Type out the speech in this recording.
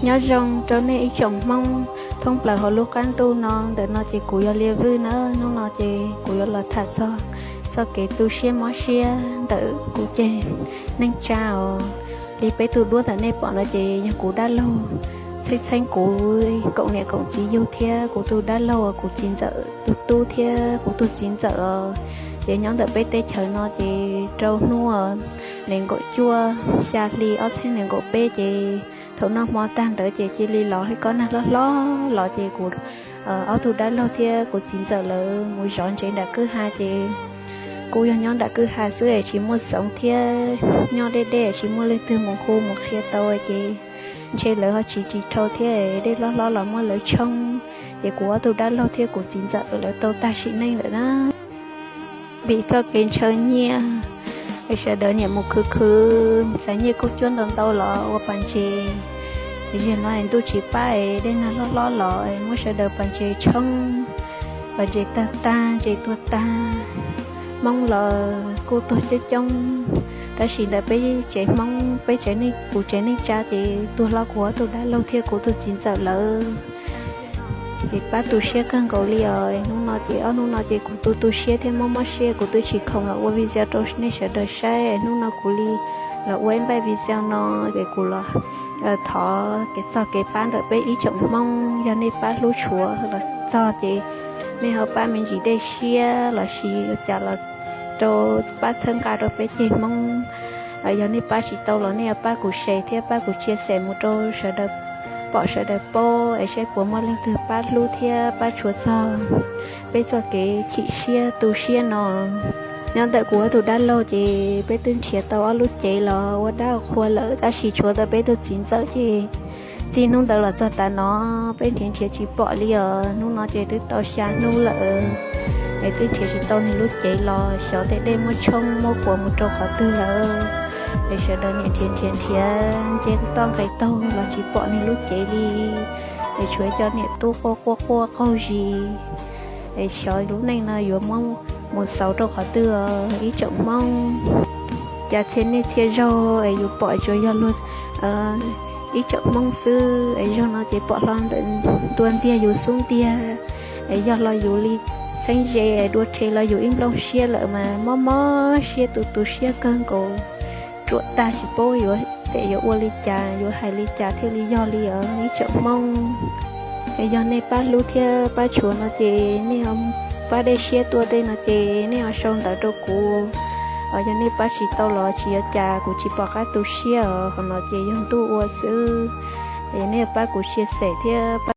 Nyob zoo rau nej ib tsoom Hmoob thoob plaws hauv lub qab ntuj no. Ntawm no ces kuv yog Liaj Vwj na. Hnub no ces kuv yuav los tham txog txoj kev tu siab mob siab ntawm kuv ceg neej tsa os. Li peb tug duab ntawm nej pom no ces yog kuv dab laug, txheeb txheeb kuv koom niam koom txiv yug thiab kuv tus dab laug uas kuv txiv ntxawm tus tub thiab kuv tus txiv ntxawm os. Ces nyob ntawm peb teb chaws no ces rau hnub nees nkaum cuaj xya hli ob txhiab nees nkaum peb ces thaum noj hmo tag ntawd ces cia li los hib kob nag hlob hlob los ces kuv ob tug dab laug thiab kuv txiv ntxawm lawv mus zov ntsev nram kwj ha ces kuj yog nyob nram kwj ha xwb es tsis muaj xoov thiab nyob deb deb tsis muaj leej twg mus hu mus qhia tau ces ntshe lawv ho tsis ris dhau thiab dej hlob hlob los muab lawv tshoob ces kuv ob tug dab laug thiab kuv txiv ntxawm lawv tau tag sim neej lawm na. Vim txoj kev ntshaw nyiaj, sawv daws niaj mus khwv khwv txais nyiaj kauj cuab ntau ntau los ua pas ntses. Yog no ntuj tsis pab es dej nag hlob hlob los muab sawv daws pas ntses tshoob, pas ntses tawg tag, ntses tuag tag, Hmoob los kuj tuag coob coob. Tab sis ntawm peb tsev Hmoob, peb tsev neej, kuv tsev neej tsa ces tuag hlo kuv ob tug dab laug thiab kuv tus txiv ntxawm lawv. Ces pab tu siab kawg nkaus li os. Hnub no ces ob hnub no ces kuv tu tu siab thiab mob mob siab, kuv twb tsis khoom los ua video rau nej sawv daws saib. Hnub no kuv li los ua ib npaij video no ces kuv los thov kev txog kev pab ntawm peb ib tsoom Hmoob, yog nej pab hlub tshuav los txog ces nej ho pab me ntsis dej siab los sis ua cas los rau pab txhawb nqa rau peb ceg Hmoob. Yog nej pab tsis tau los nej pab kuv share thiab pab kuv chia sẻ mus rau sawv daws pom sawv daws paub es saib puas muaj leej twg pab hlub thiab pab tshuav txog peb txoj kev chim siab tu siab no. Nyob ntawm kuv ob tug dab laug ces peb twb nrhiav tau ob lub cev los ua dab qhua lawm, tab sis tshuav ntawm peb tug txiv ntxawm ces txij hnub ntawd los txog tav no peb nrhiav nrhiav tsis pom li os. Hnub no ces twb tau xya hnub lawm es twb nrhiav tsis tau nws lub cev los, xyov tej dej muab tshoob muab puas mus rau qhov twg lawm. Es sawv daws niaj nrhiav nrhiav nrhiav nce toj nqes taug los tsis pom nws lub cev li. Es tshuav cov niam tub quaj quaj quaj qaug zis. Es xyov lub neej no yuav muab mus xaus rau qhov twg os ib tsoom Hmoob. Cas txhia niaj txhia zaug es yus pom tsuas yog luag ib tsoom Hmoob xwb es zaug no ces pom hlo ntawm ntua ntiag yus xub ntiag es yog los yus li txheeb ze es dua rhe los yus ib nplooj siab lawm mas mob mob siab tu tu siab kawg nkaus, ruam tag tsis paub yuav tem yuav ua li cas yuav hais li cas thiaj li yog li os ib tsoom Hmoob. Es yog nej pab hlub thiab pab tshuav no ces nej ho pab dej siab tuaj tej no ces nej ho sau ntawv rau kuv. Yog nej pab tsis tau los tsis yuav cas, kuv tsis pom qab tu siab os, qhov no ces yog ntuj ua xwb. Es nej pab kuv share thiab pab